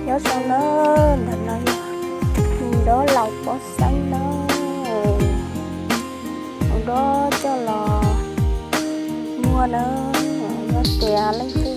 Nyob zoo na, ntawm no yog nws dob laus pob xeeb na, nws dob coj los muag na. Yog tias leej